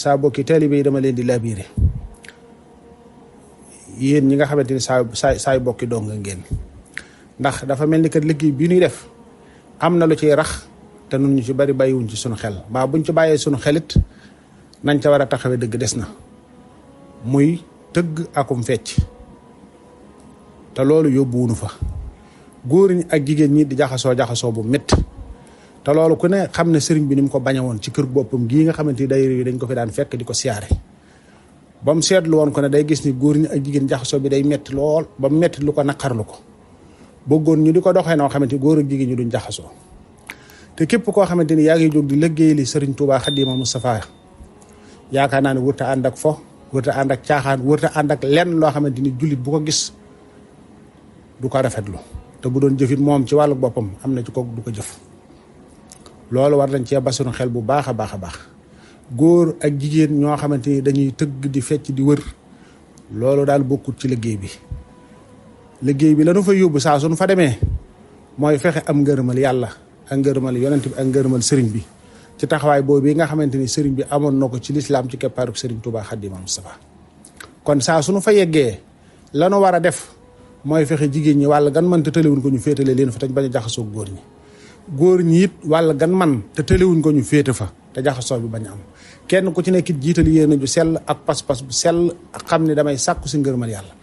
saa bokki taalibe yi dama leen di labiré yéen ñi nga xamante ni saay bokki dong ngeen ndax dafa mel ni kat liggéey bi ñuy def am na lu ciy rax te nun ñu ci bari bàyyiwuñ ci sunu xel mbaa buñ ci bàyyee sunu xelit nañ ca war a taxawee dëgg des na muy tëgg akum fecc te loolu yóbbuwunu fa góor ñi ak jigéen ñi di jaxasoo bu métti te loolu ku ne xam ne sëriñ bi ni mu ko bañe woon ci kër boppam gii nga xamante ni day dañ ko fi daan fekk di ko siyaare ba mu seetlu woon ko ne day gis ni góor ñi ak jigéen jaxasoo bi day metti lool ba mu metti lu ko naqarlu ko bëggoon ñu di ko doxee noo xamante ni góor ak jigéen ñi duñ jaxasoo te képp koo xamante ni yaa ngi jóg di liggéey li sëriñ Touba Xaadimal Mustafaa yaakaar naa ne wërta ànd ak fo wërta ànd ak caaxaan wërta ànd ak lenn loo xamante ni jullit bu ko gis du ko rafetlu te bu doon jëfit moom ci wàllu boppam am na ci ko du ko jëf loolu war nañ cee basunu xel bu baax a baax a baax góor ak jigéen ñoo xamante ni dañuy tëgg di fecc di wër loolu daal bokkut ci liggéey bi lanu fa yóbbu saa suñu fa demee mooy fexe am ngërëmal yàlla ak ngërëmal yonent bi ak ngërëmal sëriñ bi ci taxawaay boobu yi nga xamante ni sëriñ bi amoon na ko ci lislaam ci keppaaruk sëriñ Touba Xaadimal Mustafaa kon saa suñu fa yeggee lanu war a def mooy fexe jigéen ñi wàll gan man te tëlewuñ ko ñu féetale leen fa te bañ a jaxasoo góor ñi it wàll gan man te tëlewuñ ko ñu féete fa te jaxasoo bi bañ a am kenn ku ci nekk it jiital yéene ju sell ak pas-pas bu sell ak xam ne damay sàkku si ngërëmal yàlla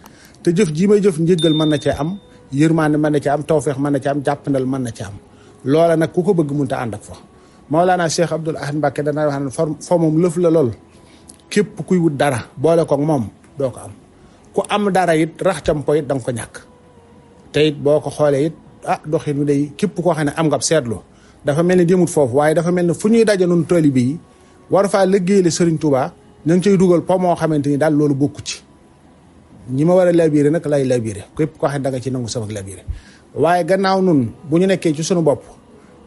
te jëf jii may jëf njëggal mën na cee am yërmaande mën na cee am tawfeex mën na cee am jàppandal mën na cee am loola nag ku ko bëgg mënta ànd ak fa Mawlaana Cheikh Abdoul Ahad Mbacké dana wax ne fa moom lëf la lool képp kuy wut dara boole ko moom doo ko am ku am dara it rax cam po it da nga ko ñàkk te it boo ko xoolee it doxin wi day képp koo xam ne am nga seetlu dafa mel ni demut foofu waaye dafa mel ni fu ñuy daje nun taalibe yi war faa liggéeyale Serigne Touba ñu ngi cay dugal po moo xamante ni daal loolu bokku ci ñi ma war a labiré nag lay labiré képp koo xam ne da nga ci nangu sama labiré waaye gannaaw nun bu ñu nekkee ci sunu bopp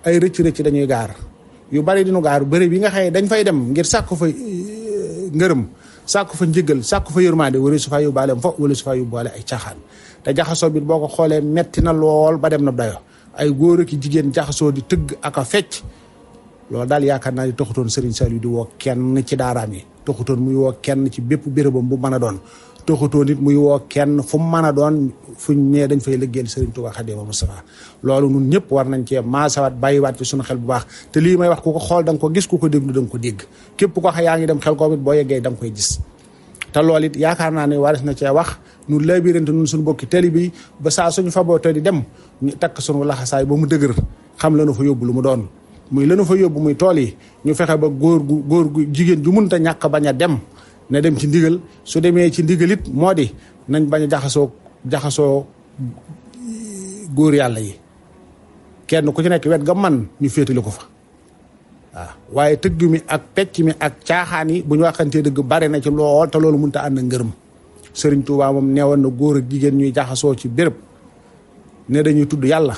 ay rëcc dañuy gaar yu bari dinu gaar bëri bi nga xëye dañ fay dem ngir sàkku fa ngërëm sàkku fa njëgal sàkku fa yërmande wala su fa yóbbaale fo wala su fa yóbbaale ay caaxaan te jaxasoo bi boo ko xoolee metti na lool ba dem na dayo ay góor ak jigéen jaxasoo di tëgg ak a fecc loolu daal yaakaar naa ni taxutoon Serigne Saliou di woo kenn ci daaraam yi taxutoon muy woo kenn ci bépp bérébam bu mën a doon taxutoon nit muy woo kenn fu mu mën a doon fuñ ñee dañ fay liggéeyal Serigne Touba Xaadimal Mustafaa loolu ñun ñëpp war nañ cee maasawaat bàyyiwaat ci suñu xel bu baax te lii may wax ku ko xool da nga ko gis ku ko déglu da nga ko dégg képp ko xam yaa ngi dem xel koom it boo yeggee da nga koy gis te loolu it yaakaar naa ne waris na cee wax nu labirante nun suñu bokki tali bi ba saa suñu faboo te di dem ñu takk suñu laxasaay ba mu dëgër xam lanu fa yóbbu lu mu doon muy lanu fa yóbbu muy tool yi ñu fexe ba góor gu jigéen ju mënta ñàkk bañ a dem na dem ci ndigal su demee ci ndigal it moo di nañ bañ a jaxasoo góor yàlla yi kenn ku ci nekk wet ga man ñu féetali ko fa waaw waaye tëgg mi ak pecc mi ak caaxaan yi bu ñu waxantee dëgg bare na ci lool te loolu mënut a ànd ngërëm Serigne Touba moom neewoon na góor ak jigéen ñuy jaxasoo ci béréb ne dañuy tudd yàlla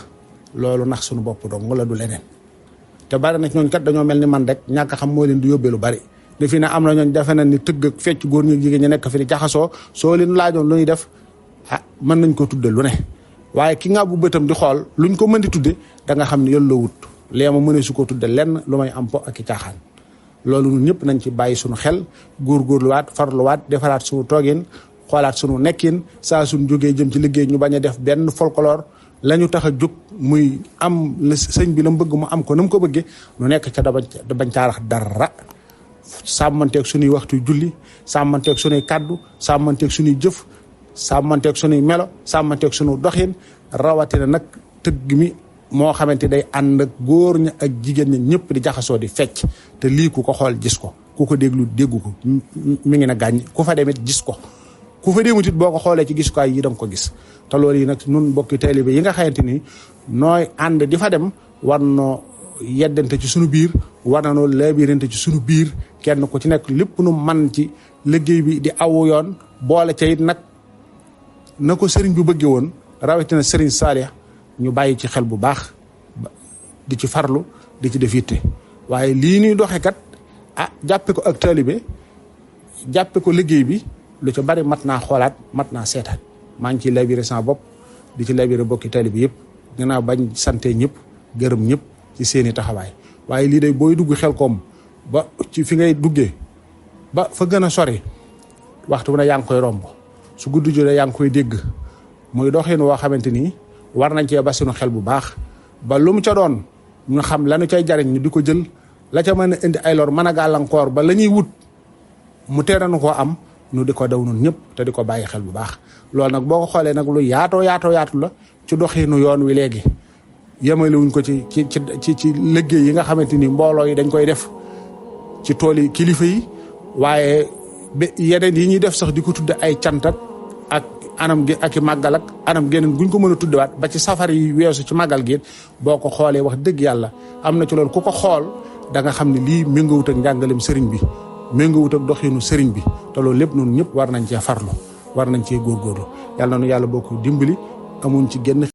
loolu nax suñu bopp dong wala du leneen te bari na ci ñooñ kat dañoo mel ni man rek ñàkk xam moo leen di yóbbee lu bari defi ne am na ñooñ defe na ni tëgg ak fecc góor ñi jigéen ñi nekk fi di jaxasoo soo leen laajoon lu ñuy def mën nañ ko tudde lu ne waaye ki nga bu bëtam di xool luñ ko mën di tudde da nga xam ne yàlla wut léema mënee su ko tudde lenn lu may am po ak i caaxaan loolu ñun ñëpp nañ ci bàyyi suñu xel góorgóorluwaat farluwaat defaraat suñu toogin xoolaat suñu nekkin saa suñu jógee jëm ci liggéey ñu bañ a def benn folklore la ñu tax a jóg muy am la sëñ bi la mu bëgg mu am ko na mu ko bëggee nu nekk ca da bañ caarax dara sàmmanteeg suñuy waxtu julli sàmmanteeg suñuy kàddu sàmmanteeg suñuy jëf sàmmanteeg suñuy melo sàmmanteeg suñu doxin rawatina nag tëgg mi moo xamante day ànd ak góor ña ak jigéen ñi ñëpp di jaxasoo di fecc te lii ku ko xool gis ko ku ko déglu déggu ko mi ngi na gàññ ku fa demit gis ko ku fa demut it boo ko xoolee ci gisukaay yi da nga ko gis te loolu yi nag nun bokki taalibe yi nga xamante ni nooy ànd di fa dem war noo yeddante ci suñu biir war na noo labirante ci suñu biir kenn ku ci nekk lépp nu man ci liggéey bi di awu yoon boole ca it nag na ko sëriñ bi bëggee woon rawatina sëriñ Saalih ñu bàyyi ci xel bu baax di ci farlu di ci def yitte waaye lii ñuy doxee kat jàppe ko ak taalibe jàppe ko liggéey bi lu ci bari mat naa xoolaat mat naa seetaat maa ngi ciy labiré sama bopp di ci labiré bokki taalibe yëpp gannaaw bañ sante ñëpp gërëm ñëpp ci seeni taxawaay waaye lii day booy dugg xel koom ba ci fi ngay duggee ba fa gën a sori waxtu bu ne yaa ngi koy romb su guddi jotee yaa ngi koy dégg muy doxin woo xamante ni war nañ cee ba sunu xel bu baax ba lu mu ca doon ñu xam lanu cay jariñ ñu di ko jël la ca mën a indi ay lor mën a gàllankoor ba la ñuy wut mu teeranu koo am nu di ko daw nun ñëpp te di ko bàyyi xel bu baax. loolu nag boo ko xoolee nag lu yaatu la ci doxinu yoon wi léegi yemalewuñ ko ci liggéey yi nga xamante ni mbooloo yi dañ koy def ci tool yi kilifa yi waaye yeneen yi ñuy def sax di ko tudde ay cantat ak anam gi ak i màggal ak anam geneen guñ ko mën a tuddewaat ba ci safar yi weesu ci màggal gi boo ko xoolee wax dëgg yàlla am na ci loolu ku ko xool da nga xam ne lii méngoowut ak njàngalem sëriñ bi méngoowut ak doxinu sëriñ bi te loolu lépp noonu ñëpp war nañ cee farlu war nañ cee góorgóorlu yàlla na nu yàlla boo ko dimbali amuñ ci genn